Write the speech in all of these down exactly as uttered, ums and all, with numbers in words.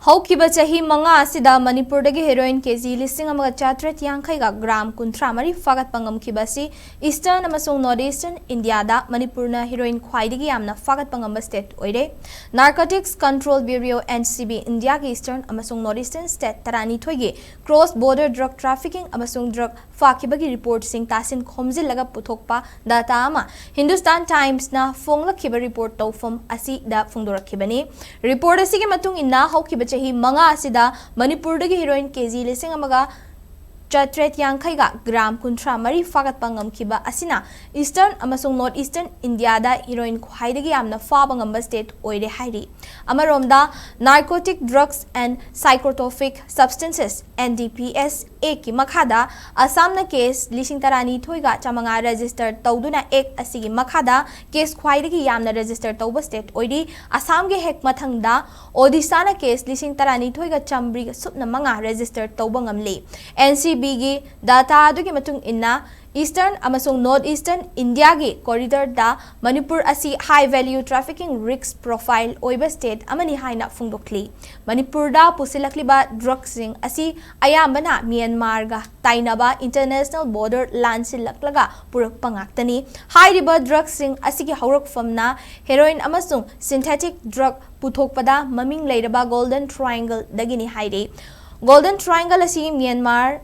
ꯍꯧꯈꯤꯕ ꯆꯍꯤ ꯃꯉꯥ ꯑꯁꯤꯗ ꯃꯅꯤꯄꯨꯔꯗꯒꯤ heroin ꯀꯦꯖꯤ ꯂꯤꯁꯤꯡ ꯑꯃꯒ ꯆꯥꯇ꯭ꯔꯦꯠ ꯌꯥꯡꯈꯩꯒ gram ꯀꯨꯟꯊ꯭ꯔꯥ ꯃꯔꯤ ꯐꯥꯒꯠꯄ ꯉꯝꯈꯤꯕ ꯑꯁꯤ Eastern ꯑꯃꯁꯨꯡ North Eastern India ꯗ ꯃꯅꯤꯄꯨꯔꯅ heroin ꯈ꯭ꯋꯥꯏꯗꯒꯤ ꯌꯥꯝꯅ ꯐꯥꯒꯠꯄ ꯉꯝꯕ state ꯑꯣꯏꯔꯦ꯫ Narcotics Control Bureau, N C B, India ꯒꯤ Eastern ꯑꯃꯁꯨꯡ North Eastern state ꯇꯔꯥꯅꯤꯊꯣꯏꯒꯤ cross border drug trafficking ꯑꯃꯁꯨꯡ drug ꯐꯥꯈꯤꯕꯒꯤ reportꯁꯤꯡ ꯇꯥꯁꯤꯟ ꯈꯣꯝꯖꯤꯜꯂꯒ ꯄꯨꯊꯣꯛꯄ data ꯑꯃ Hindustan Timesꯅ ꯐꯣꯡꯂꯛꯈꯤꯕ report ꯇꯧꯐꯝ ꯑꯁꯤꯗ ꯐꯣꯡꯗꯣꯔꯛꯈꯤꯕꯅꯤ꯫ Report ꯑꯁꯤꯒꯤ ꯃꯇꯨꯡ ꯏꯟꯅ, ꯍꯧꯈꯤꯕ ꯆꯍꯤ ꯃꯉꯥ ꯑꯁꯤꯗ ꯃꯅꯤꯄꯨꯔꯗꯒꯤ heroin ꯀꯦꯖꯤ ꯂꯤꯁꯤꯡ ꯑꯃꯒ ꯆꯥꯇ꯭ꯔꯦꯠ ꯌꯥꯡꯈꯩꯒ gram ꯀꯨꯟꯊ꯭ꯔꯥ ꯃꯔꯤ ꯐꯥꯒꯠꯄ ꯉꯝꯈꯤꯕ ꯑꯁꯤꯅ Eastern ꯑꯃꯁꯨꯡ North Eastern India ꯗ heroin ꯈ꯭ꯋꯥꯏꯗꯒꯤ ꯌꯥꯝꯅ ꯐꯥꯕ ꯉꯝꯕ state ꯑꯣꯏꯔꯦ ꯍꯥꯏꯔꯤ꯫ ꯑꯃꯔꯣꯝꯗ, Narcotic Drugs and Psychotropic Substances, N D P S Act ꯀꯤ ꯃꯈꯥꯗ ꯑꯁꯥꯝꯅ case ꯂꯤꯁꯤꯡ ꯇꯔꯥꯅꯤꯊꯣꯏꯒ ꯆꯥꯃꯉꯥ register ꯇꯧꯗꯨꯅ Act ꯑꯁꯤꯒꯤ ꯃꯈꯥꯗ case ꯈ꯭ꯋꯥꯏꯗꯒꯤ ꯌꯥꯝꯅ register ꯇꯧꯕ state ꯑꯣꯏꯔꯤ꯫ ꯑꯁꯥꯝꯒꯤ ꯍꯦꯛ ꯃꯊꯪꯗ ꯑꯣꯗꯤꯁꯥꯅ case ꯂꯤꯁꯤꯡ ꯇꯔꯥꯅꯤꯊꯣꯏꯒ ꯆꯥꯃꯔꯤꯒ ꯁꯨꯞꯅ ꯃꯉꯥ register ꯇꯧꯕ ꯉꯝꯂꯤ꯫ N C B ꯒꯤ data ꯑꯗꯨꯒꯤ ꯃꯇꯨꯡ ꯏꯟꯅ, Eastern ꯑꯃꯁꯨꯡ North Eastern India ꯒꯤ corridor ꯗ ꯃꯅꯤꯄꯨꯔ ꯑꯁꯤ high value trafficking risk profile ꯑꯣꯏꯕ state ꯑꯃꯅꯤ ꯍꯥꯏꯅ ꯐꯣꯡꯗꯣꯛꯂꯤ꯫ ꯃꯅꯤꯄꯨꯔꯗ ꯄꯨꯁꯤꯜꯂꯛꯂꯤꯕ drugꯁꯤꯡ ꯑꯁꯤ ꯑꯌꯥꯝꯕꯅ ꯃ꯭ꯌꯥꯟꯃꯥꯔꯒ ꯇꯥꯏꯅꯕ international border ꯂꯥꯟꯁꯤꯜꯂꯛꯂꯒ ꯄꯨꯔꯛꯄ ꯉꯥꯛꯇꯅꯤ꯫ ꯍꯥꯏꯔꯤꯕ drugꯁꯤꯡ ꯑꯁꯤꯒꯤ ꯍꯧꯔꯛꯐꯝꯅ heroin ꯑꯃꯁꯨꯡ synthetic drug ꯄꯨꯊꯣꯛꯄꯗ ꯃꯃꯤꯡ ꯂꯩꯔꯕ Golden Triangle ꯗꯒꯤꯅꯤ ꯍꯥꯏꯔꯤ꯫ Golden Triangle ꯑꯁꯤ ꯃ꯭ꯌꯥꯟꯃꯥꯔ,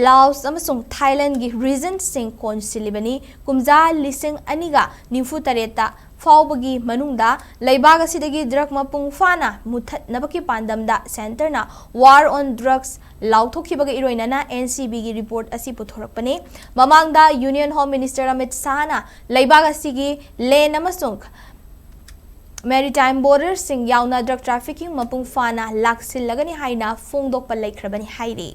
ꯂꯥꯑꯣꯁ ꯑꯃꯁꯨꯡ ꯊꯥꯏꯂꯦꯟꯗꯒꯤ regionꯁꯤꯡ ꯀꯣꯟꯁꯤꯜꯂꯤꯕꯅꯤ꯫ ꯀꯨꯝꯖꯥ ꯂꯤꯁꯤꯡ ꯑꯅꯤꯒ ꯅꯤꯐꯨ ꯇꯔꯦꯠꯇ ꯐꯥꯎꯕꯒꯤ ꯃꯅꯨꯡꯗ ꯂꯩꯕꯥꯛ ꯑꯁꯤꯗꯒꯤ drug ꯃꯄꯨꯡ ꯐꯥꯅ ꯃꯨꯠꯊꯠꯅꯕꯒꯤ ꯄꯥꯟꯗꯝꯗ centreꯅ War on Drugs ꯂꯥꯎꯊꯣꯛꯈꯤꯕꯒ ꯏꯔꯣꯏꯅꯅ N C B ꯒꯤ report ꯑꯁꯤ ꯄꯨꯊꯣꯔꯛꯄꯅꯤ꯫ ꯃꯃꯥꯡꯗ Union Home Minister ꯑꯃꯤꯠ ꯁꯥꯍꯅ ꯂꯩꯕꯥꯛ ꯑꯁꯤꯒꯤ land ꯑꯃꯁꯨꯡ maritime borderꯁꯤꯡ ꯌꯥꯎꯅ drug trafficking ꯃꯄꯨꯡ ꯐꯥꯅ ꯂꯥꯛꯁꯤꯜꯂꯒꯅꯤ ꯍꯥꯏꯅ ꯐꯣꯡꯗꯣꯛꯄ ꯂꯩꯈ꯭ꯔꯕꯅꯤ ꯍꯥꯏꯔꯤ꯫